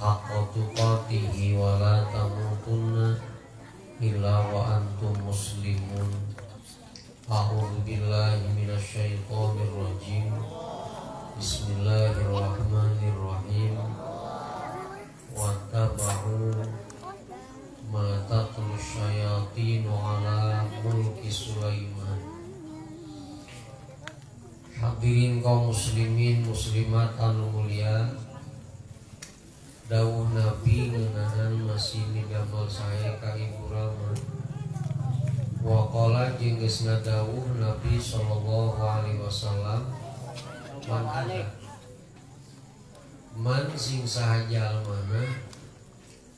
haqqa tuqatihi wa la tamutunna illa wa antum muslimun. A'udzu billahi minasyaitonir rajim. Bismillahirrahmanirrahim. Wattaba'u ma tatlu syayatinu ala mulki Sulaiman. Hadirin kaum muslimin muslimat anu mulia, dawuh Nabi ngeunaan masih midamel sae ka Ibu Rama. Wa qala jeung geus ngadawuh Nabi sallallahu alaihi wasallam, man ada man sing saha jalmana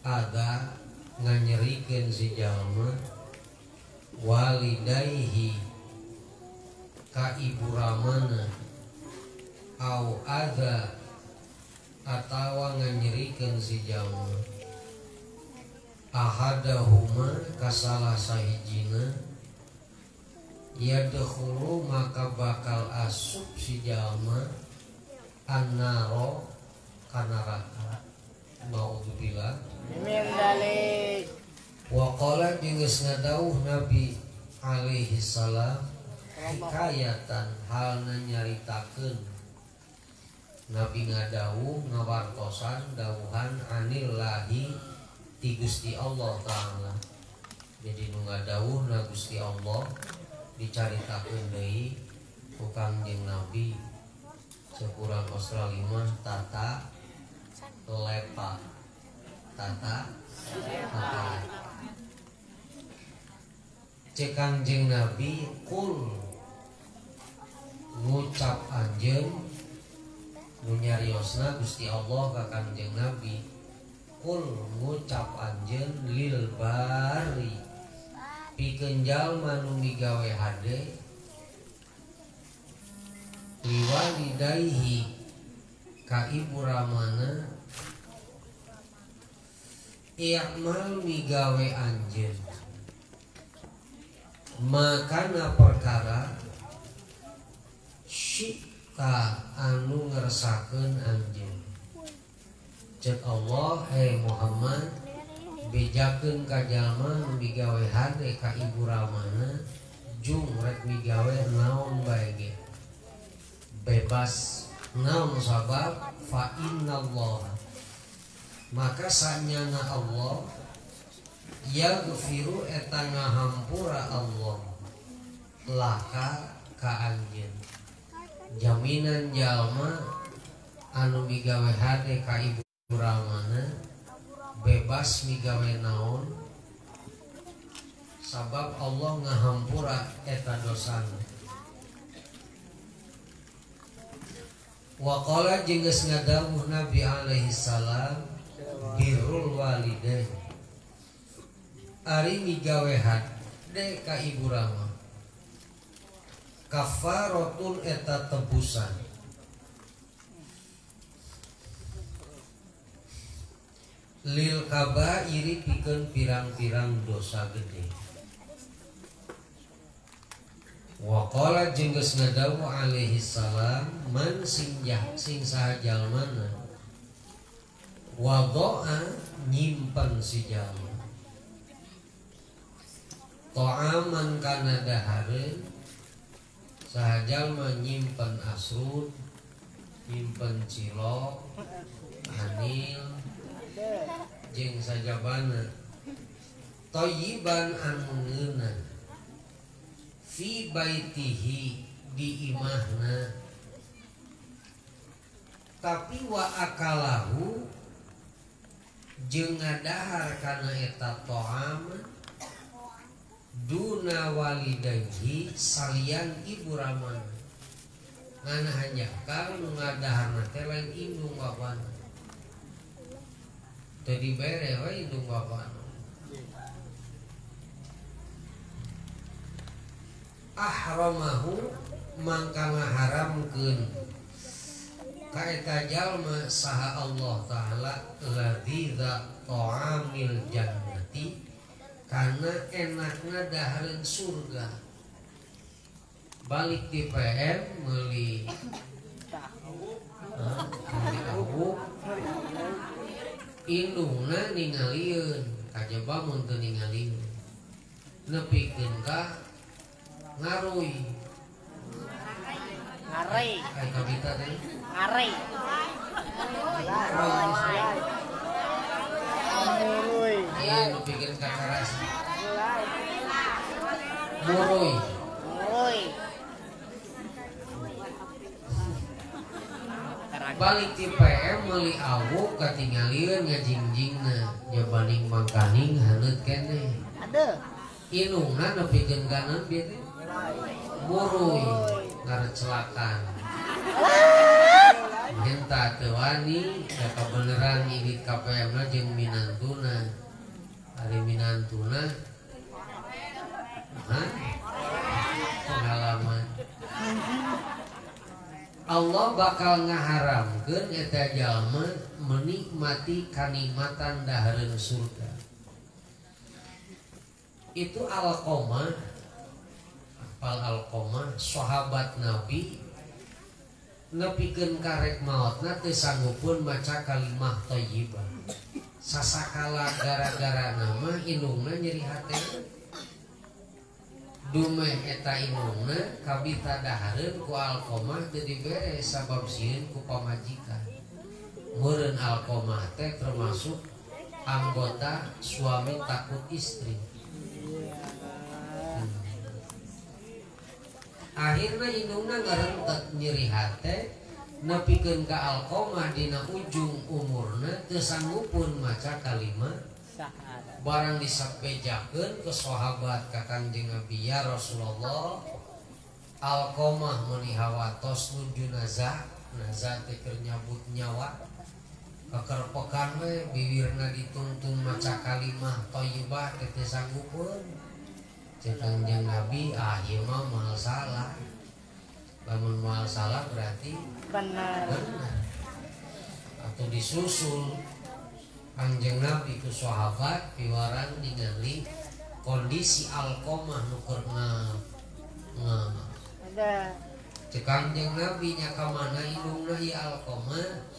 ada nganyerikeun si jalma walidayhi ka ibu ramana au ada atawa nganyerikeun si jalma ahadahuma ka salah sahijina yadkhulu maka bakal asup si jalma annaro ka neraka. Naudzubillah min dzalik. Wa qala jeung geus ngadawuh Nabi alaihi salam hikayatan halna nyaritakeun Nabi ngadawuh ngawartosan dawuhan anillahi ti Gusti Allah Ta'ala. Jadi nu ngadawuh na Gusti Allah dicaritakeun deui ku Kangjeng Nabi. Sekurang Australia mah tata lepa tata tata. Cek Kangjeng Nabi kul ngucap anjeun nu nyariosna Gusti Allah ka Kangjeng Nabi, kul ngucap anjeun lil bari pikeun jalma nu migawe hade liwalidayhi ka ibu ramana i'mal migawe anjeun makana perkara syi'ta anu ngersakeun anjeun. Cek Allah, hei Muhammad, bejakeun ka jalma nu migawe hade ka ibu ramana jung rek migawe naon bae ge bebas. Naon sabab fa innallaha maka sanyana Allah yaghfiru eta ngahampura Allah laka ka anjeun. Jaminan jalma anu migawe hade ka ibu ramana bebas migawe naon sabab Allah ngahampura eta dosana. Wa qala jeung geus ngadawuh Nabi alaihi salam birrul walidain ari migawe hade ka ibu rama kafaratun eta tebusan lil kabairi pikeun pirang-pirang dosa gede. Wa qala jeung geus ngadawuh alaihi salam man sing sing saha jalmana wadoa nyimpen si jalma ta'aman kana dahareun saha jalma nyimpen asrud nyimpen cilok anil jeung sajabana thayyiban anu ngeunah fi baitihi di imahna tapi wa akalahu jeung ngadahar kana eta ta'am duna walidayhi salian ibu ramana ngana hanjakal nu ngadaharna teh lain indung bapana teu dibere we indung bapana. Ahramahu mangka ngaharamkeun ka eta jalma saha Allah Ta'ala ladza ta'amil jannati karena enakna dahareun surga. Balik di PM meuli tahu, Indungna ningalieun kajaba mun teu ningalieun nepikeun ka ngaruy ngarai ai kabita teh ngarai muruy ieu nepikeun ka karas muruy muruy balik ti PM meuli awuk katingalieun ngajingjingna jabaning mangkaning haneut keneh aduh indungna nepikeun ka naon bieu teh muruy ngarecelakan henteu teu wani da kabeneran indit ka PM na jeung minantuna ari minantuna hah pengalaman Allah bakal ngaharamkeun eta jalma menikmati kanikmatan dahareun surga. Itu Alqamah, apal Alqamah sahabat Nabi nepikeun karek maotna teu sanggupeun maca kalimah thayyibah. Sasakala gara-gara nama indungna nyeri hate. Dumeh eta indungna kabita dahareun ku Alqamah teu dibere sabab sieun ku pamajikan. Meureun Alqamah teh termasuk anggota suami takut istri. Akhirna indungna ngarentet nyeri hate nepikeun ka Alqamah dina ujung umurna teu sanggupeun maca kalimat barang disapejakeun ke sahabat ka Kangjeng Nabi ya Rasulullah Alqamah meuni hawatos nuju nazah nazah teh keur nyabut nyawa kakerpekan we bibirna dituntun maca kalimah thayyibah teh teu sanggupeun. Cek Kangjeng Nabi ah ieu mah moal salah. Lamun moal salah berarti benar. Atau disusul Kangjeng Nabi ku sahabat piwarang ningali kondisi Alqamah nu keur ada. Cek Kangjeng Nabi nya ka mana indungna ieu Alqamah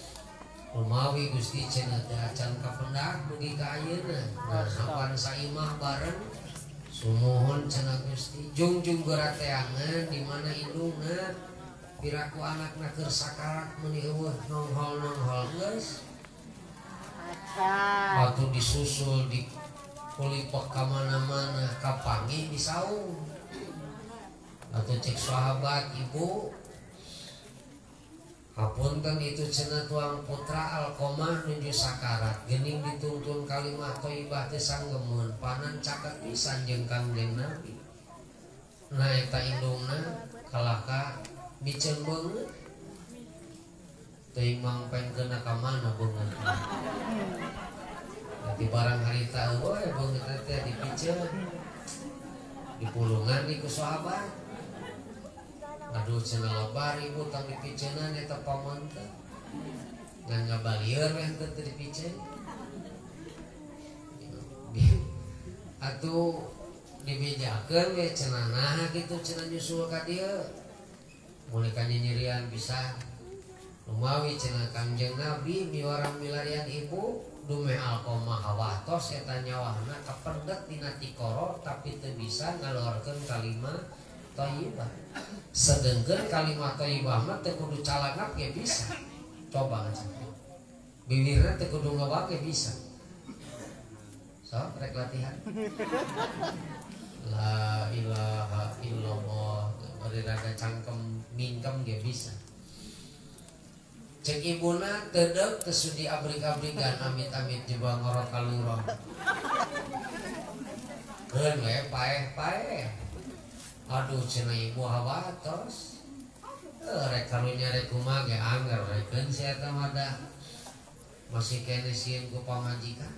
lumawi Gusti cenah teh acan kapendak dugi ka ayeuna. Nah apan saimah bareng sumuhun cenah Gusti jungjung gerateangan di mana indungna piraku anakna keur sakarat meuni eueuh nonghol-nonghol geus. Waktu disusul di kulipok kamana-mana kapanggih di saung. Atau cek sahabat ibu hapunten itu cenah tuang putra Alqamah nuju sakarat geuning dituntun kalimah thayyibah teh sanggemeun panan caket pisan jeung Kangjeng Nabi. Nah eta indungna kalahka miceun beungeut teuing mangpengkeun ka mana beungeut. Dadi barang harita eueuh beungeut teh dipiceun dipulungan di ku sahabat. Aduh cenah lebar ibu tang dipiceunan eta paman teh. Ngan ngabalieur we teu dipiceun. Atuh dibejakeun we cenah naha kitu cenah nyusul ka dieu. Mulai ka nyerian bisa. Lumawi cenah Kangjeng Nabi miwarang milarian ibu dumeh Alqamah hawatos eta nyawahna kapendet dina tikoro tapi teu bisa ngaluarkeun kalimat thayyibah. Sedengkeun kalimat thayyibah mah teu kudu calangap ge bisa. Coba aja. Bibirna teu kudu ngewak ge bisa. Sok rek latihan. La ilaha illallah bari rada cangkem mingkem ge bisa. Cek ibuna tedek teu sudi abrik-abrikan amit-amit jeba ngorok kaluroh. Keun we paeh-paeh. Aduh cenah ibu hawatos. Rek karunya rek kumaha ge angger rekeun si eta mah da. Masih keneh sieun ku pamajikan.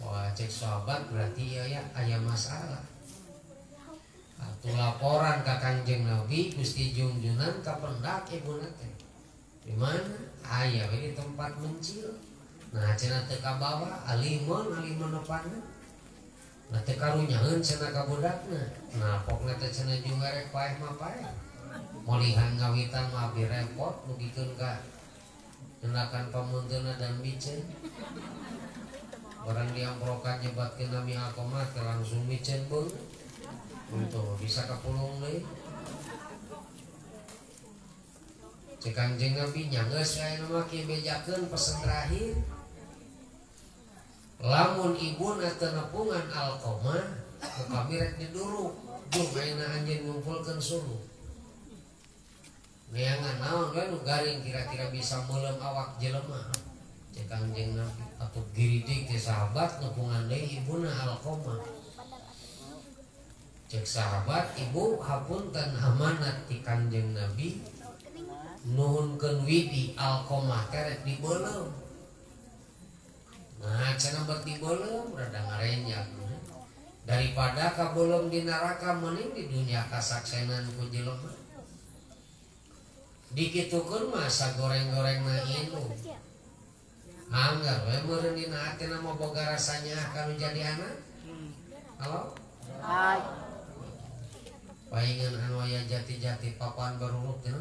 Wah cek sahabat berarti ieu ya aya masalah. Atuh laporan ka Kangjeng Nabi Gusti Jungjunan kapendak ibuna teh. Di mana? Aya we di tempat mencil. Nah cenah teu kabawa alimun alimun nepana. Nah teu karunyaeun cenah ka budakna. Nah pokna teh cenah jeung rek paeh mah paeh. Molihan ngawitan mah abdi repot dugikeun ka Nyendakan pamunteuna dan miceun. Orang diamprokan nyebatkeun nami Alqamah teh langsung miceun beungeut. Untung bisa kapulung deui. Cek Kangjeng Nabi nya geus aya nu mah kieu bejakeun pesen terakhir. Lamun ibuna teu nepungan Alqamah, ku kami rek diduruk. Duh ayeuna anjeun ngumpulkeun suluh. Neangan naon we nu garing kira-kira bisa meuleum awak jelema. Cek Kangjeng Nabi atuh giridik teh sahabat nepungan deui ibuna Alqamah. Cek sahabat ibu hapunten amanat ti Kangjeng Nabi nuhunkeun widi Alqamah teh rek dibeuleum. Nah cenah bet dibeuleum rada ngarenyak. Daripada kabeuleum di neraka mending di dunia kasaksenan ku jelema. Dikitukeun mah sagoreng-gorengna indung. Anggar we meureun dina hatina mah boga rasanya kanu jadi anak. Halo? Hai. Paingan anu aya jati-jati papan baruruk teh.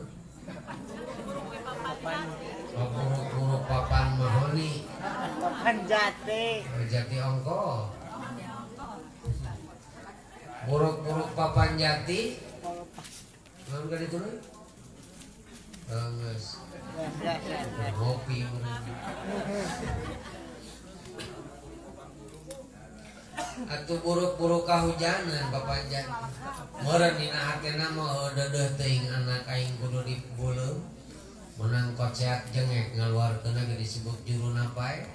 Buruk-buruk papan mahoni. Papan jati. Jati ongko. Buruk-buruk papan jati. Naon ka ditu deui? Geus. Ngopi atuh buruk-buruk kahujanan papan jati. Meureun dina hatena mah deudeuh teuing anak aing kudu dibeuleum. Menang koceak jengek ngaluarkeun ge disebut juruna pae.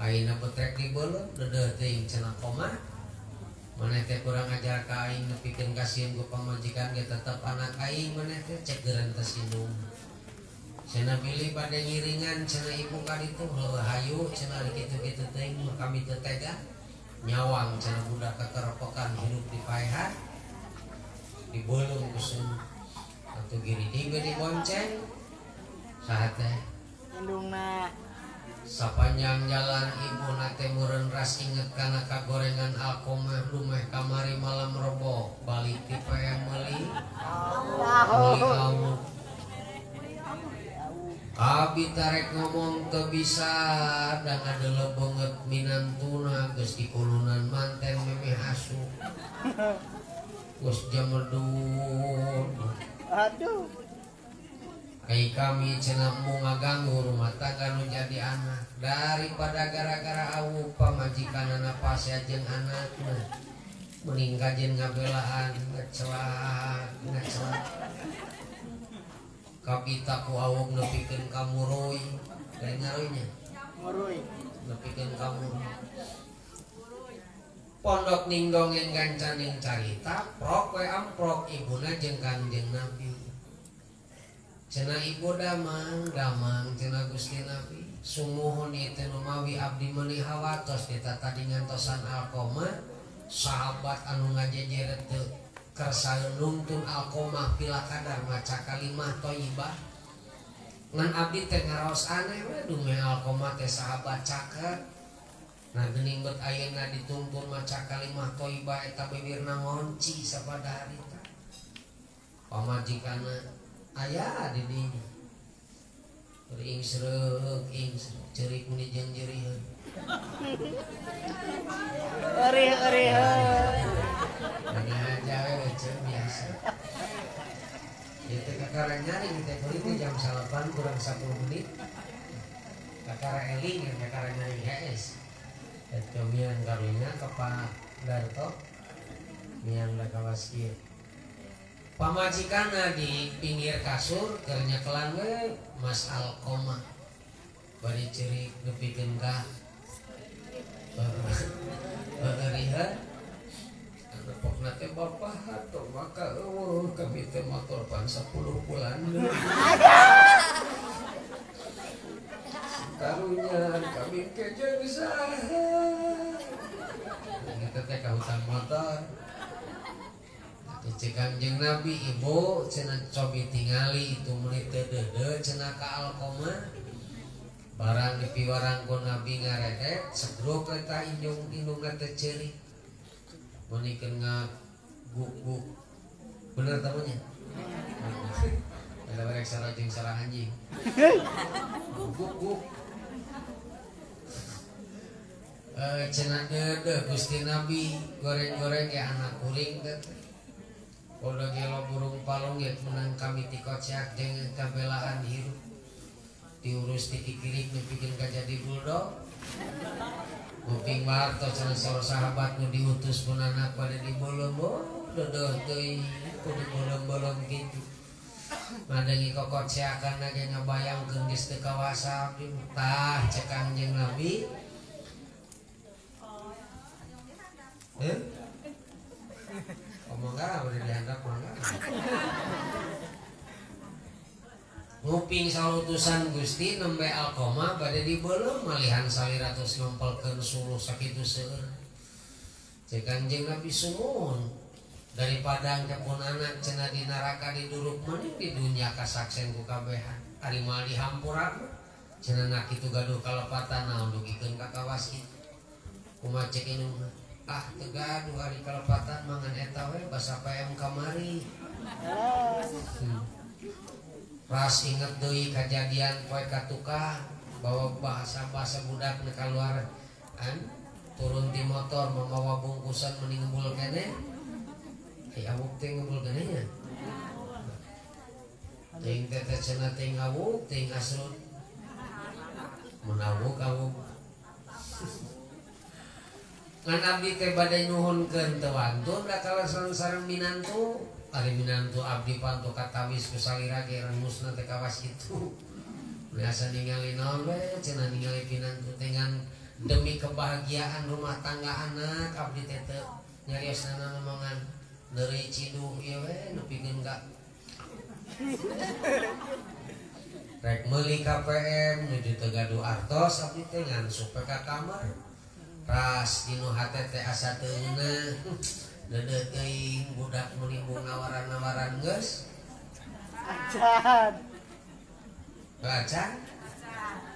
Ayeuna betrek dibeuleum deudeuh teuing cenah komah. Maneh teh kurang ajar ka aing nepikeun kasieun ku pamajikan ge tetep anak aing maneh teh cek geureun teh sindung. Cenah bilih bade ngiringan cenah ibu ka ditu heueuh hayu cenah kitu-kitu teuing mah kami teu tega. Nyawang cenah budak kakerepokan hidup di paehan. Dibeuleum ku sun. Atuh giridig we dibonceng. Saha teh? Indungna. Sapanjang jalan ibu nate meureun ras inget kana kagorengan Alqamah dumeh kamari malam rebo balik ti PM meuli tahu. Abi tarek ngomong teu bisa da ngadeuleu beungeut minantuna geus dikulunan manten memeh asup. Geus jamedud. Aduh. Ai kami cenah embung ngaganggu rumah tangga nu jadi anak daripada gara-gara awuk pamajikanana pasea jeung anakna mending kajen ngabelaan ngecelak ngecelak kabita ku awuk nepikeun ka muruy lain ngaruy nya muruy nepikeun ka muruy pondok ning dongeng gancaning carita prok we amprok ibuna jeung Kangjeng Nabi. Cenah ibu damang, damang cenah Gusti Nabi. Sumuhun ieu teh nu mawi abdi meuni hawatos di tadi ngantosan Alqamah, sahabat anu ngajejeret teu kersa nungtun Alqamah pila kadar maca kalimah thayyibah. Ngan abdi teh ngaraos aneh we dumeh Alqamah teh sahabat caket. Nah geuning bet ayeuna dituntun maca kalimah thayyibah eta bibirna ngonci sapada harita. Pamajikanna aya di dinya. Ringsreuk, ingsreuk, ceurik meni jeung jeriheun. Eurih-euriheun. Ini aja we ceu biasa. Ieu teh kakara nyaring teh kulit teh jam 9 kurang 10 menit. Kakara eling yang kakara nyaring hees. Eta miang karunya ka Pak Darto. Miang da kawas kieu. Pamajikanna di pinggir kasur keur nyekelan we Mas Alqamah. Bari ceurik nepikeun ka eureuriheun. Anu pokna teh bapak atuh maka eueuh kami teh motor pan 10 bulan. Karunya kami teh jeung saha. Kita teh ka hutang motor. Cek Kangjeng Nabi ibu cenah cobi tingali itu meuni teu deudeuh cenah ka Alqamah. Barang dipiwarang ku Nabi ngaredet segruk eta indung indungna teh ceurik. Meuni keur ngaguk-guk. Bener tamunya? Ada barek sarua jeung sarah anjing. Guguk. Cenah deudeuh Gusti Nabi goreng-goreng ya anak kuring teh. Podo gelo burung palung ya menang kami ti koceak jeung kabelaan hirup. Diurus ti kikirik nepikeun ka jadi bulldog. Kuping warto cenah saur sahabat nu diutus pun anak pada dibolong deudeuh teuing kudu bolong-bolong kitu. Madengi kokoceakan ge ngabayangkeun geus teu kawasa abdi tah cek Kangjeng Nabi. Omong enggak udah dianggap mangga. Nguping sautusan Gusti nembe Alqamah bade dibeuleum malihan salira tos ngempelkeun suluh sakitu seueur. Cek Kangjeng Nabi sumuhun daripada engke pun anak cenah di neraka diduruk mending di dunya kasaksen ku kabehan. Ari moal dihampura cenah na kitu gaduh kalepatan naon dugikeun ka kawas kitu. Kumaha cek indungna? Ah teu gaduh ari kalepatan mangan eta we basa PM kamari. Ras inget deui kajadian poe ka tukang bawa bahasa-bahasa budak nu kaluar an turun di motor mamawa bungkusan mending ngebul keneh. Ai awuk teh ngebul keneh nya. Teuing teh teh cenah teuing awuk teuing asrut. Mun awuk awuk. Ngan abdi teh bade nyuhunkeun teu wantun da kalasan sareng minantu. Ari minantu abdi pantu katawis ku salira ge remusna teh kawas kitu. Biasa ningali naon we cenah ningali pinantu teh ngan demi kebahagiaan rumah tangga anak abdi teh teu nyariosna ngomongan deureuy ciduh ieu we nepikeun ka rek meuli KPM nuju teu gaduh artos abdi teh ngan supe ka kamar. Ras dinu hate teh asa teu ngeunah deudeuh teuing budak menimbung nawaran-nawaran geus acan acan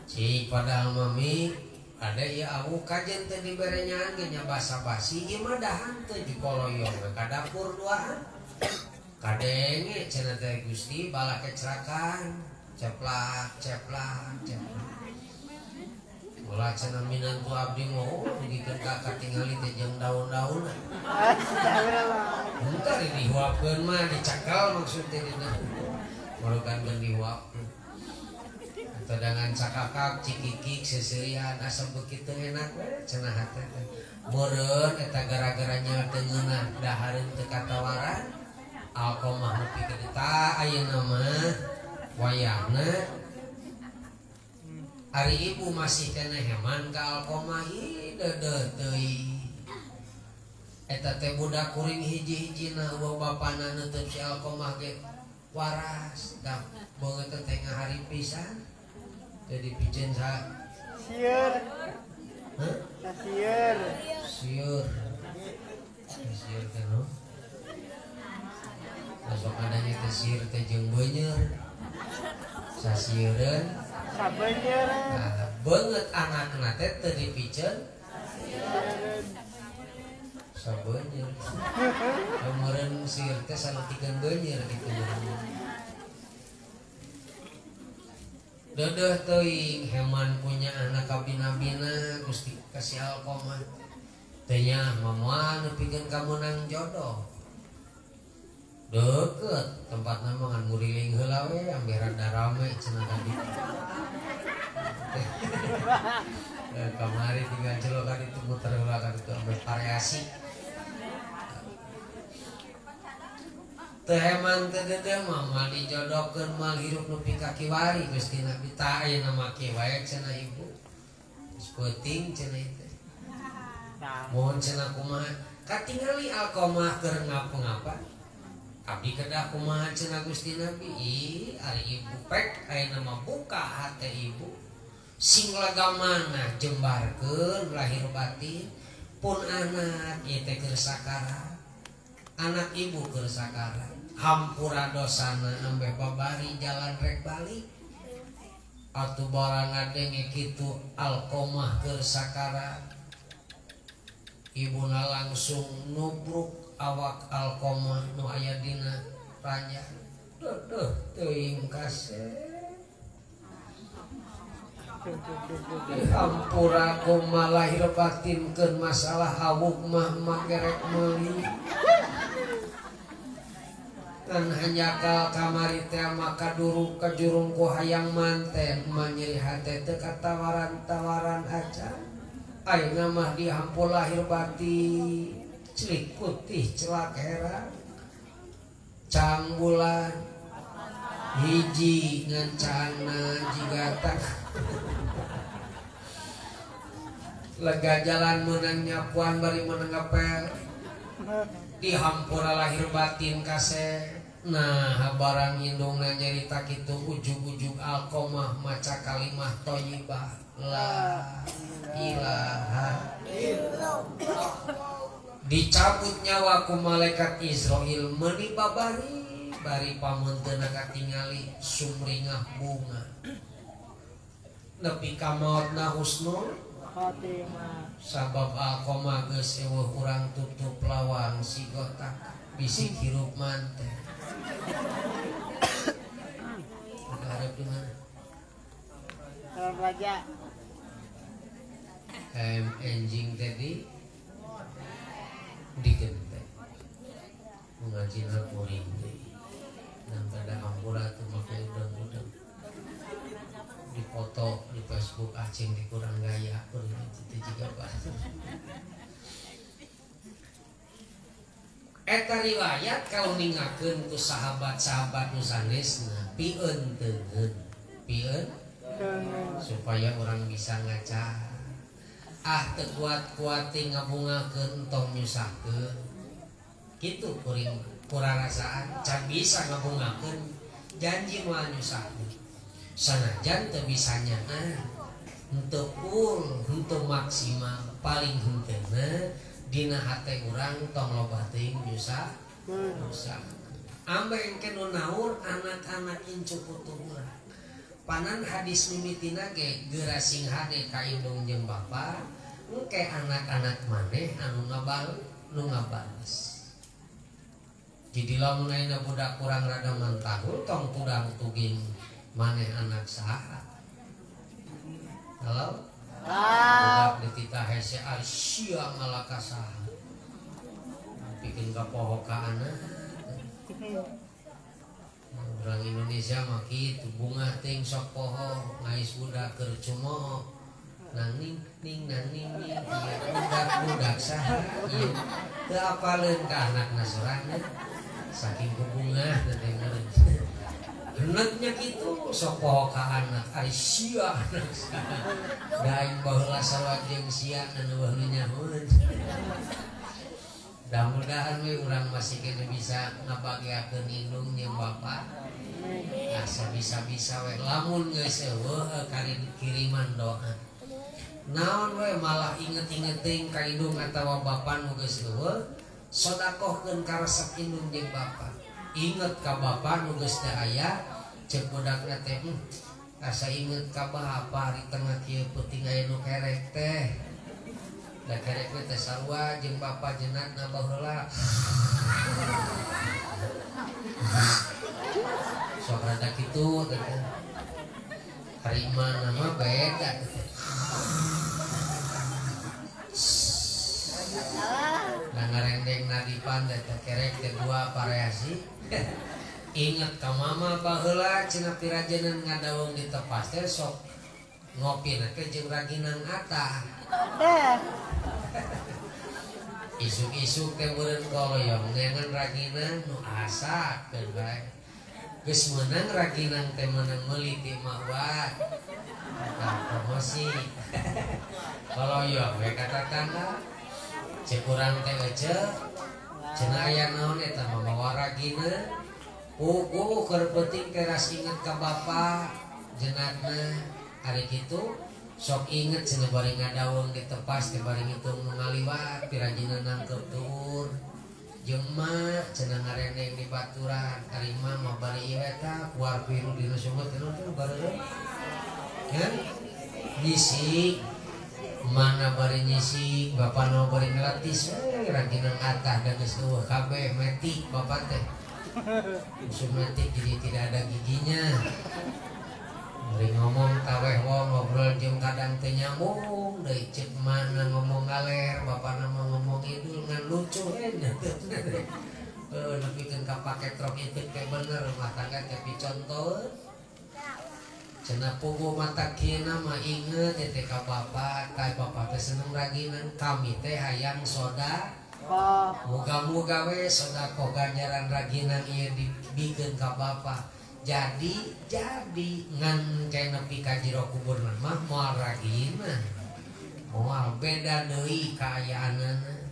cik padahal mami ada ieu awuk kajen teh dibere nyaan ge nya basa-basi ieu mah dahan teh dikoloyong we ka dapur duaan kadenge cenah teh Gusti balak kecerakan ceplak ceplak ceplak. Ulah cenah minantu abdi mau dugikeun ka katingali teh jeung daun-daun. Henteu dihuapkeun mah dicakal maksud teh dina. Morokan geun dihuapkeun. Tedangan cakakak cikikik seuseurian asa beuki teu enak we cenah hate teh. Meureun eta gara-gara nya teu ngeunah dahareun teu katawaran. Alqamah nepi ka tah ayeuna mah wayahna ari ibu masih keneh heman ka Alqamah ieu deudeuh teuing. Eta teh budak kuring hiji-hijina eueuh bapana neuteub si Alqamah ge waras da beungeut teh ngahari pisan. Teu dipiceun sa sieur. Heuh? Sieur. Sieur. Sieur teh no. Masuk adanya teh sieur teh jeung beuneur. Sasieureun sabeuneur. Nah, beungeut anakna teh teu dipiceun sabeuneur. Meureun sieur teh saleutikkeun beuneur kitu. Deudeuh teuing heman punya anak kabina-bina Gusti kasih Alqamah. Teh nya moal nepikeun ka meunang jodoh. Deket tempatna mah ngan nguriling heula we ambe rada rame cenah ka ditu. Kamari tinggal celok ka ditu muter heula ka ditu ambe variasi. Teu heman teu deudeuh mah moal dijodohkeun moal hirup nepi ka kiwari Gusti Nabi tah ayeuna mah kieu wae cenah ibu. Geus peuting cenah teh. Mohon cenah kumaha katingali Alqamah keur ngapa-ngapa. Abdi kedah kumaha cenah Gusti Nabi ih ari ibu pek ayeuna mah buka hate ibu sing lega mana jembarkeun lahir batin pun anak ieu teh keur sakarat anak ibu keur sakarat hampura dosana ambe babari jalan rek balik atuh barang ngadenge kitu Alqamah keur sakarat ibuna langsung nubruk awak Alqamah nu aya dina ranjang Duh teuing kasep. Dihampura kumaha lahir batinkeun masalah awuk mah magerek meuli. Kan hanjakal kamari teh maka duruk ka jurung ku hayang manten mah nyeri hate teu katawaran-tawaran acan. Ayeuna mah dihampur lahir batin celik putih celak herang cang bulan hiji ngan caangna jiga lega jalan meunang nyapuan bari meunang ngepel dihampura lahir batin kasep. Nah barang indungna nyarita kitu ujug-ujug alqomah maca kalimah thayyibah la ilaha illallah. Dicabut nyawa ku malaikat Israil meuni babari bari pamunteuna katingali sumringah bunga nepi ka maotna husnul khotimah. Sabab alqomah geus eueuh urang tutup lawang si gotak bisi hirup manten. Harap di mana? Kalau raja. Enjing tadi di Genteng. Mengajina kuring deui. Dan pada ampura tuh make udang-udang. Dipoto di Facebook acing di kurang gaya kuring itu juga bah. Eta riwayat kalau ningakeun ku sahabat-sahabat nu sanesna pieun teungeun pieun supaya orang bisa ngaca. Ah teu kuat-kuat teh ngabungakeun entong nyusahkeun kitu kuring kurarasaan can bisa ngabungakeun janji moal nyusahkeun sanajan teu bisa nyaah henteu full henteu maksimal paling henteuna dina hate urang tong loba teuing nyusah nyusah. Ambe engke nu naur anak-anak incu putu urang. Panan hadis mimitina ge geura sing hade ka indung jeung bapa, engke anak-anak maneh anu nu ngabales. Jadi lamun ayeuna budak kurang rada mantahul tong tudang tuging maneh anak saha. Halo? Budak dititah hese ari sia ngalaka saha. Bikin kapoho ka anak. Orang Indonesia mah kitu bunga teuing sok poho ngais budak keur cumooh. Nang ning ning nang ning ning ieu budak-budak saha ieu. Teu apaleun ka anakna sorangan. Saking kubungah teh meureun. Henetnya kitu sok poho ka anak ari sia anak saha. Da aing baheula sarua jeung sia nu eueuh nu nyahoeun. Mudah-mudahan we urang masih kene bisa ngabagiakeun indung jeung bapa. Asa bisa-bisa we lamun geus eueuh kiriman doa. Naon we malah inget-inget teuing ka indung atawa bapa nu geus eueuh, sodakohkeun ka resep indung jeung bapa. Inget ka bapa nu geus teu aya, ceuk budakna teh asa inget ka bapa ari tengah kieu peuting aya nu kerek teh. Da kerek teh sarua jeung bapa jenatna baheula. Sok rada kitu teh. Hari mana mah beda teh. Nah ngarendeng nadipan teh kerek teh dua variasi. Ingat ka mama baheula cenah pirajenan ngadaweung di tepas teh sok ngopi teh jeung raginang atah. Isuk-isuk teh meureun koloyong neangan raginang nu asak keun bae. Geus meunang raginang teh meunang meuli ti Mak Wat. Tah promosi. Koloyong we ka tatangga. Ceuk urang teh eceu cenah aya naon eta mah mawa raginang. Puguh keur peuting teras inget ka bapa jenatna ari kitu sok inget cenah bari ngadaweung di tepas teh bari ngitung nu ngaliwat pirajinan nangkep tuur jeung mak cenah ngarendeng di baturan ari mah mah bari ieu eta kuar piru dina sumur teh naon teh bareureum ya nyisik mana bari nyisik bapa nu bari ngeletis we raginang atah da geus eueuh kabeh meti bapa teh. Usum letik jadi tidak ada giginya. Bari ngomong taweh wong ngobrol jeung kadang teu nyambung deui ceuk mana ngomong ngaler bapana mah ngomong idul ngan lucu we. Nepikeun ka pake truk itu teh bener rumah tangga teh picontoeun. Cenah puguh mata kieu mah inget teh ka bapak, ka bapak teh seneng raginan kami teh hayang soda. Muga-muga we sedekah ganjaran raginan ieu dibikeun ka bapak. Jadi ngan kayak nepi ka jero kuburna mah moal raginan. Moal beda deui kaayaanana.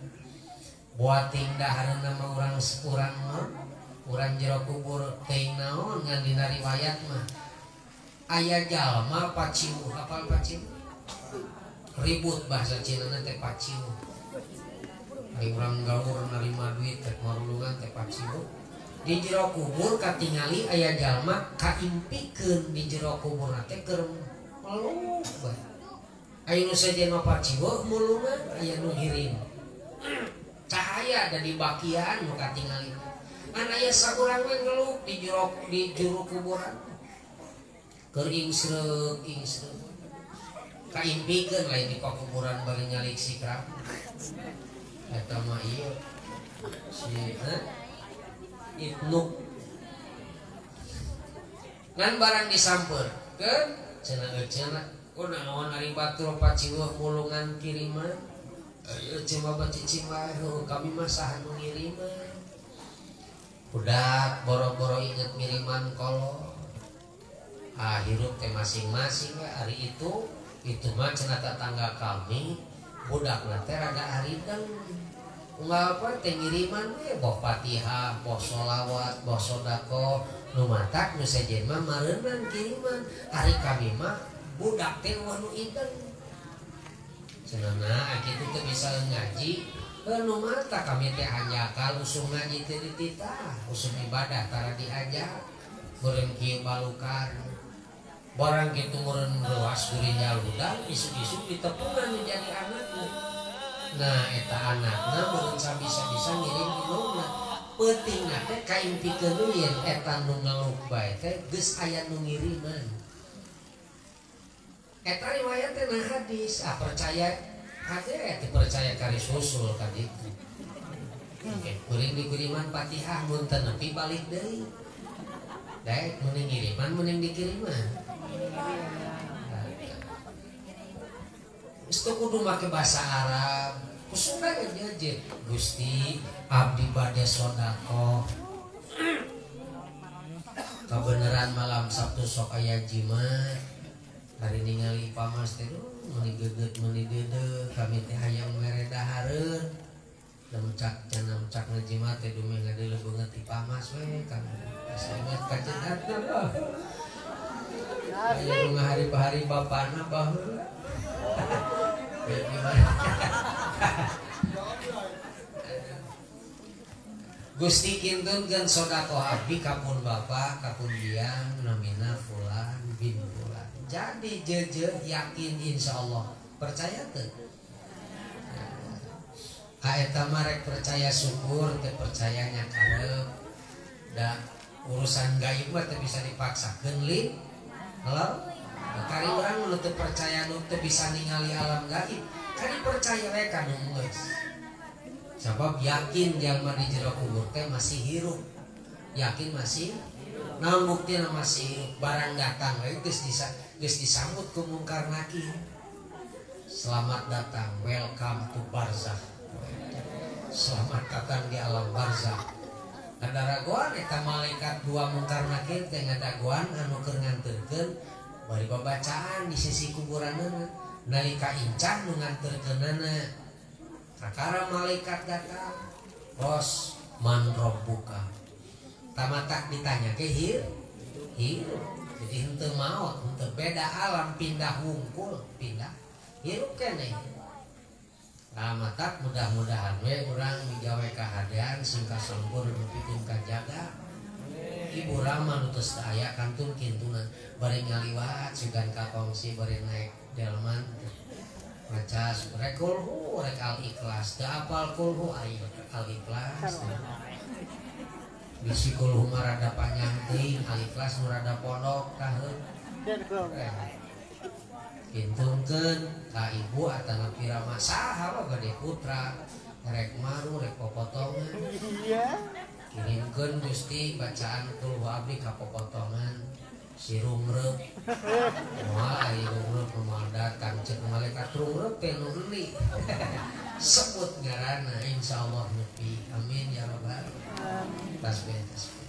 Buating dahareuna mah urang mah urang jero kubur teuing naon ngan dina riwayat mah aya jalma paciuh, apal paciuh? Ribut bahasa Cinana teh paciuh. Ari urang gaur narima duit teh marulungan teh paciuh. Di jero kubur katingali aya jalma kaimpikeun di jero kuburna teh keur meluk bae. Aya nu sejen mah paciuh mulungan, aya nu ngirim. Cahaya ada di bakian nu katingali. Ngan aya saurang we ngeluk di jero kuburan. Keur ingsreuk ingsreuk. Kaimpikeun lain di pakuburan bari nyalik sikram. Eta mah ieu si Ibnu ngan barang disampeurkeun cenah cenah kunaon ari batur paciweuh mulungan kiriman ieu cuma bacicing wae heuh kami mah saha nu ngiriman budak boro-boro inget ngiriman kolot ah hirup teh masing-masing we ari itu mah cenah tetangga kami budakna teh rada arideng unggal poe teh ngiriman we boh Fatihah, boh sholawat, boh sedekah nu matak nu sejen mah mareunan kiriman ari kami mah budak teh eueuh nu ideng cenah kitu teh bisa ngaji nu matak kami teh hanjakal usum ngaji teh dititah usum ibadah tara diajak meureun kieu balukan barang kitu meureun ruas gurinjal hudang isuk-isuk ditepungan menjadi anakna. Nah eta anakna meureun sabisa-bisa ngirim indungna. Peutingna teh kaimpikeun yen eta nu ngeluh bae teh geus aya nu ngiriman. Eta riwayat teh na hadis, ah percaya hade teh percaya kari susul ka ditu. Oke, kuring dikiriman Fatihah mun teu nepi balik deui. Daek mending ngiriman mending dikiriman. Itu kudu make bahasa Arab. Kusuna aja Gusti abdi bade sodako. Kebenaran malam Sabtu sok aya jimat. Hari ningali pamas teh meuni geget meuni deudeuh kami teh hayang mere dahareun. Nemcak cenah ngajimat teh dume ngadeuleuh beungeut ti pamas we kami. Asa ingat ka cenah. Aya nu ngahari-hari bapana baheula. Gusti kintunkeun sedekah abdi kapun bapa kapun biang namina fulan bin fulan. Jadi jeje yakin insyaallah. Percaya teu? Ka eta mah rek percaya syukur teu percaya nya karep. Da urusan gaib mah teu bisa dipaksakeun lin. Halo? Kari urang nu teu percaya nu teu bisa ningali alam gaib, kari percaya we ka nu geus. Sabab yakin jalma di jero kubur teh masih hirup. Yakin masih naon buktina masih hirup, barang datang we geus disambut ku mungkar nakir. Selamat datang, welcome to barzakh. Selamat datang di alam barzakh. Ada raguan eta malaikat dua mungkar nakir teh ngadaguan anu keur nganterkeun bari babacaan di sisi kuburanna nalika incan nu nganterkeunana. Kakara malaikat datang, "Bos, man rabbuka?" Tamatak ditanya ke hirup. Jadi henteu maot, henteu beda alam pindah wungkul, pindah hirup keneh. Nah, matak mudah-mudahan we urang migawe kahadean sing kasempur nepikeun kajaga. Ibu Rama nu tos aya kantun kintunan bari ngaliwat sugan kakongsi bari naik delman. Maca rek kulhu rek al ikhlas teu apal kulhu ari al ikhlas. Bisi kulhu mah rada panjang teuing, Al-Ikhlas nu rada pondok taheun. Kintunkeun ka ibu atanapi rama saha wa gade putra rek maru rek popotongan. Iya. Kirimkeun Gusti bacaan kulhu abdi ka popotongan si rungreup. Moal ari rungreup moal datang ceuk malaikat rungreup teh nu euli. Sebut ngaranna insyaallah nepi. Amin ya rabbal alamin. Tasbih tasbih.